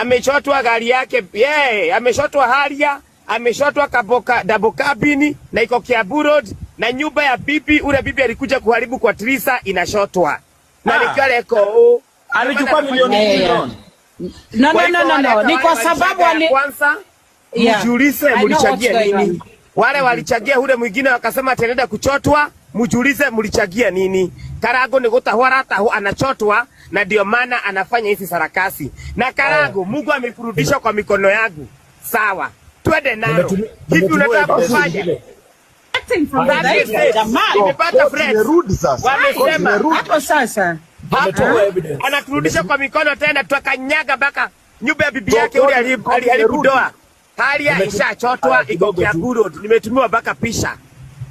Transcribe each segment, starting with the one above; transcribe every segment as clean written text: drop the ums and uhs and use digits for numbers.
Amechotwa gari yake, yeah, amechotwa Harrier, amechotwa kaboka double cabin na iko Kiambu Road, na nyumba ya bibi ule bibi alikuja kuharibu kwa Trisa inashotwa. Na Ah. nikiwa Alichukua milioni milioni. No, Kwa no, no, hivyo no, wale no. hata Ni wale kwa sababu walichaga ya ali kwanza Yeah. mjiulize I know what's mlichangia going nini. on. Wale walichangia ule mwingine wakasema ataenda kuchotwa, mjiulize mlichangia nini. Karago ni gutahwo aratahwo anachotwa, na ndio maana anafanya hizi sarakasi. Na Karago, Mungu amekurudisha kwa mikono yangu. Sawa, twende nalo. Hivi Nimetumiwa unataka evidence kufanya? nyingine. Acting from That the is right, it. jamani. Nimepata Court friends. imerudi sasa. Court Wamesema imerudi. Hapo sasa. hapo Nimetumiwa evidence. anaturudisha kwa mikono tena, tukakanyaga mpaka nyumba ya bibi So, yake ule court aliharibu imerudi. doa. Haria ishachotwa Haya, iko kidogo tu. Kiambu Road. Nimetumiwa mpaka pisha.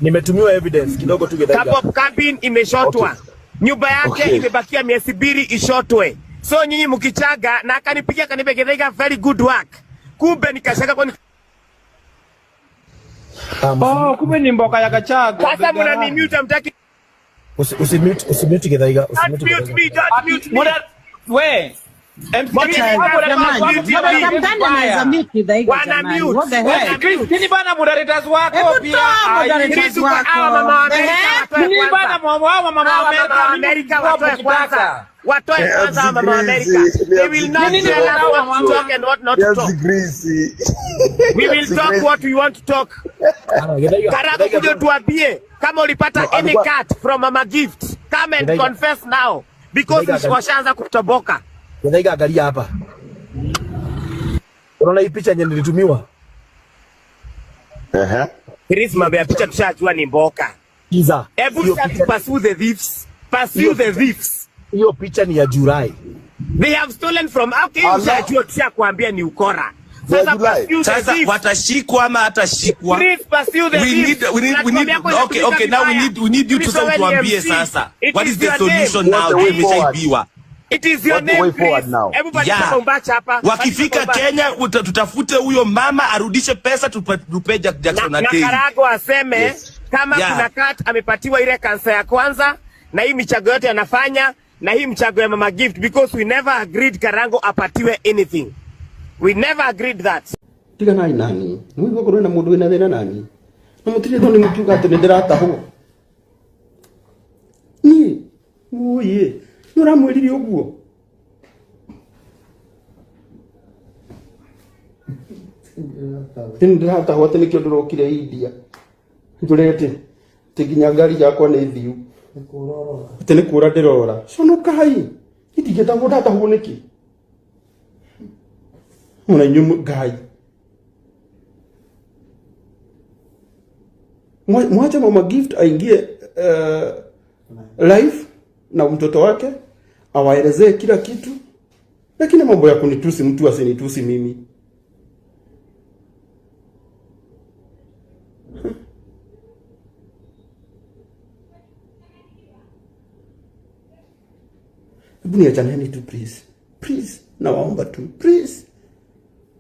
Nimetumiwa evidence kidogo tu Githaiga. Kabop cabin imeshotwa. Okay. Nyumba yake Okay. imebakia miezi 2 ishotwe. So nyinyi mkichaga na akanipigia akaniambia Githaiga very good work. Kumbe nikashaka kwani Oh, kumbe ni mboka ya Gachagua. sasa mna ni mute mtaki. Usimute Githaiga, Don't usimute mute Githaiga. me, don't mute me. We. MC Moderators Jamani, mute me. sometimes anaweza mute Githaiga Wana jamani. mute. What the Wana heck? mute. Christine bana moderators wako Hebu pia. toa Ai, moderators Chris uko hawa mama wa wako. Amerika Ehe. watoe Mimi kwanza. bana mama wa mama wa Hawa mama wa Amerika mimi Amerika mkubwa watoe kwanza. mkitaka. Watoe kwanza hawa mama wa Amerika. They will not Nini tell us hawa what to mama? talk and what not to talk. We will talk what we want to talk. Ah, Githaiga, Karago, Githaiga, kuja tuambie kama ulipata No, any alikuwa- cut from Mama Gift. Come and Githaiga. confess now because Githaiga, washaanza kutoboka. Githaiga, angalia hapa. Unaona hii picha yenye nilitumiwa? Ehe. Chris, mambo ya picha tushajua ni mboka. Kiza. Hebu Hiyo start picha, pursue the thieves. Pursue hiyo the picha, thieves. hiyo picha ni ya Julai. They have stolen from okay, Allah. ushajua tushakwambia ni ukora. Ya Sasa Julai. pursue the Sasa thieves. watashikwa ama hatashikwa? Please pursue the We thieves. need we need we Platform need yako okay inatumika okay now we vibaya. need we need you to Chris sasa wewe ni utuambie MC. sasa. It What is is the your name. solution What's now? the way forward? Imeshaibiwa. It is your What's the name, way forward Chris. now? Hebu pandisha Yeah. Bombacha hapa. Pandisha Wakifika Bombacha. Kenya tutafute huyo mama arudishe pesa tupe Jackson Na Atei. Karago aseme Yes. kama Yeah. kuna cut amepatiwa ile kansa ya kwanza na hii michago yote anafanya na hii mchago ya Mama Gift because we never agreed Karango apatiwe anything. We never agreed that. Tiganai nani nä korwo na må ndå wä na thä na nani na må tirä nä må kiuga atä nä ndä ratahwo niä wåyä nä å ramwä rire å guo nä ndä ratahwo atä nä kä o ndä rokire India njå re atä atä nginya ngari yakwa nä thiu atä nä kå ra ndä rora conokai itingätahwo ndatahwo nä kä ona inyuä ngai Mwache Mama Gift aingie live na mtoto wake awaelezee kila kitu, lakini mambo ya kunitusi mtu asinitusi mimi. Hebu niachaneni tu please, please, nawaomba tu please,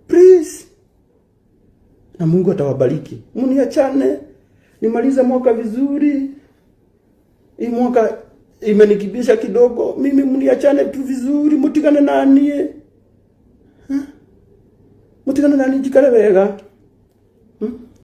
please, na Mungu atawabariki. Mniachane nimalize mwaka vizuri. Hii mwaka imenikibisha kidogo, mimi mniachane tu vizuri, mutigane nanie, mutigane nani, njikare wega.